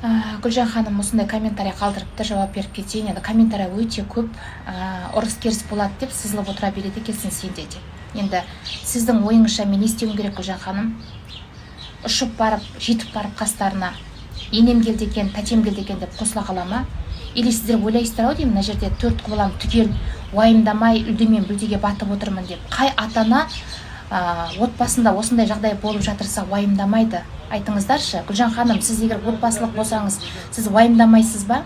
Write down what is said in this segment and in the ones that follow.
Гүлжан ханым осындай комментарий қалдырыпты, жауап беріп кетейін. Енді комментарий өте көп. Ұрыс керіс болады деп сызылып отыра береді екенсің сен де деп. Енді сіздің ойыңызша мен не істеуім керек, Гүлжан ханым? Ұшып барып, жетіп барып қастарына, енем келді екен, тәтем келді екен деп қосыла қала ма? Или сіздер ойлайсыздар ау деймін, мына жерде төрт балам түгел уайымдамай, үлдемен бүлдеге батып отырмын деп. Қай ата ана отбасында осындай жағдай болып жатырса, уайымдамайды, айтыңыздаршы? Гүлжан ханым, сіз егер отбасылық болсаңыз, сіз уайымдамайсыз ба?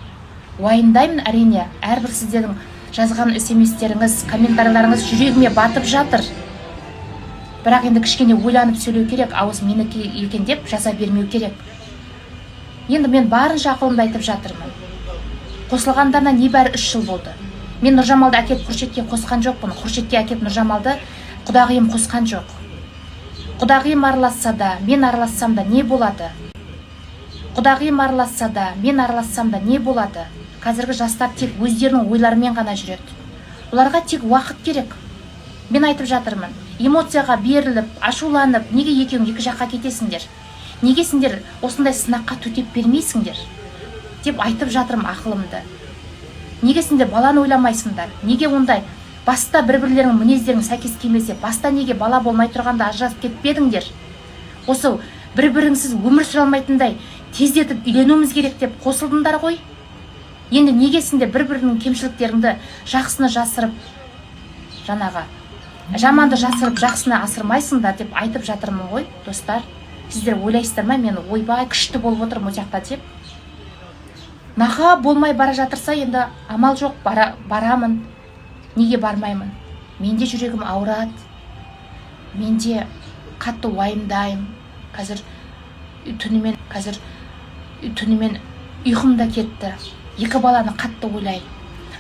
Уайымдаймын, әрине. Әрбір сіздердің жазған СМСтеріңіз, комментарийлеріңіз жүрегіме батып жатыр. Бірақ енді кішкене ойланып сөйлеу керек, ауыз менікі екен деп жаза бермеу керек. Енді мен барынша ақылымды айтып жатырмын. Қосылғандарына небәрі 3 жыл болды. Мен Нұржамалды әкеліп Хуршетке қосқан жоқпын, Хуршетке әкеліп Нұржамалды құдағиым қосқан жоқ. Құдағиым араласса да, мен аралассам да, не болады? Құдағиым араласса да, мен аралассам да, не болады? Қазіргі жастар тек өздерінің ойларымен ғана жүреді. Бұларға тек уақыт керек. Мен айтып жатырмын, эмоцияға беріліп, ашуланып, неге екеуің екі жаққа кетесіңдер, неге сендер осындай сынаққа төтеп бермейсіңдер деп айтып жатырмын ақылымды. Неге сендер баланы ойламайсыңдар? Неге ондай баста бір бірлеріңнің мінездерің сәйкес келмесе, баста неге бала болмай тұрғанда ажырасып кетпедіңдер? Осы бір біріңсіз өмір сүре алмайтындай тездетіп үйленуіміз керек деп қосылдыңдар ғой. Енді неге сендер бір бірінің кемшіліктеріңді, жақсыны жасырып, жаңағы жаманды жасырып, жақсыны асырмайсыңдар деп айтып жатырмын ғой. Достар, сіздер ойлайсыздар ма, мен ойбай, күшті болып отырмын ол жақта деп? Наха болмай бара жатырса, енді амал жоқ, барамын. Неге бармаймын? Менде жүрегім ауырады, менде қатты уайымдаймын. Қазір түнімен ұйқым да кетті. Екі баланы қатты ойлаймын.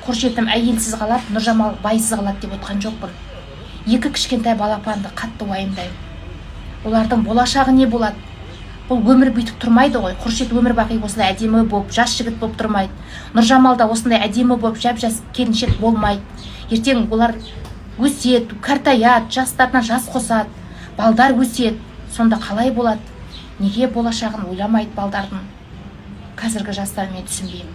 Хуршетім әйелсіз қалады, Нұржамал байсыз қалады деп отқан жоқпын. Екі кішкентай балапанды қатты уайымдаймын. Олардың болашағы не болады? Бұл өмір бүйтіп тұрмайды ғой. Хуршет өмір бақи осылай әдемі болып, жас жігіт болып тұрмайды. Нұржамал да осындай әдемі болып, жап жас келіншек болмайды. Ертең олар өседі, қартаяды, жастарына жас қосады, балдар өседі. Сонда қалай болады? Неге болашағын ойламайды балдардың қазіргі жастар? Мен түсінбеймін.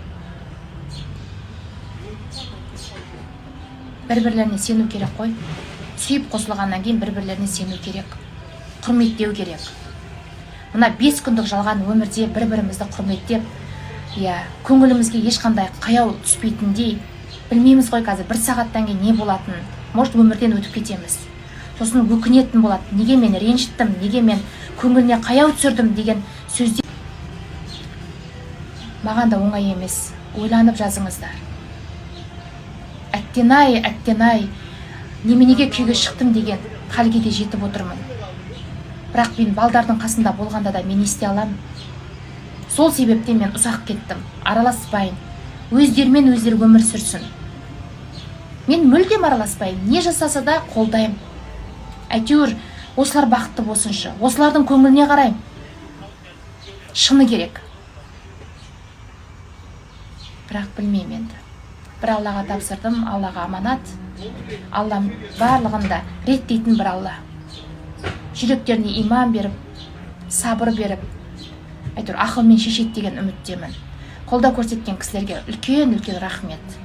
Бір бірлеріне сену керек қой. Сүйіп қосылғаннан кейін бір бірлеріне сену керек, құрметтеу керек. Мына 5 күндік жалған өмірде бір бірімізді құрметтеп, иә, көңілімізге ешқандай қаяу түспейтіндей. Білмейміз ғой қазір бір сағаттан кейін не болатынын. Может, өмірден өтіп кетеміз, сосын өкінетін болады: неге мен ренжіттім, неге мен көңіліне қаяу түсірдім деген сөзде. Маған да оңай емес. Ойланып жазыңыздар. Әттең ай, әттең ай, неменеге күйеуге шықтым деген халге де жетіп отырмын. Бірақ мен балдардың қасында болғанда да мен не істей аламын? Сол себептен мен ұзақ кеттім, араласпайын, өздерімен өздері өмір сүрсін. Мен мүлдем араласпаймын, не жасаса да қолдаймын. Әйтеуір осылар бақытты болсыншы, осылардың көңіліне қараймын, шыны керек. Бірақ білмеймін енді, бір Аллаға тапсырдым, Аллаға аманат. Аллам барлығын да реттейтін бір Алла. Жүректеріне иман беріп, сабыр беріп, әйтеуір ақылмен шешеді деген үміттемін. Қолдау көрсеткен кісілерге үлкен үлкен рахмет.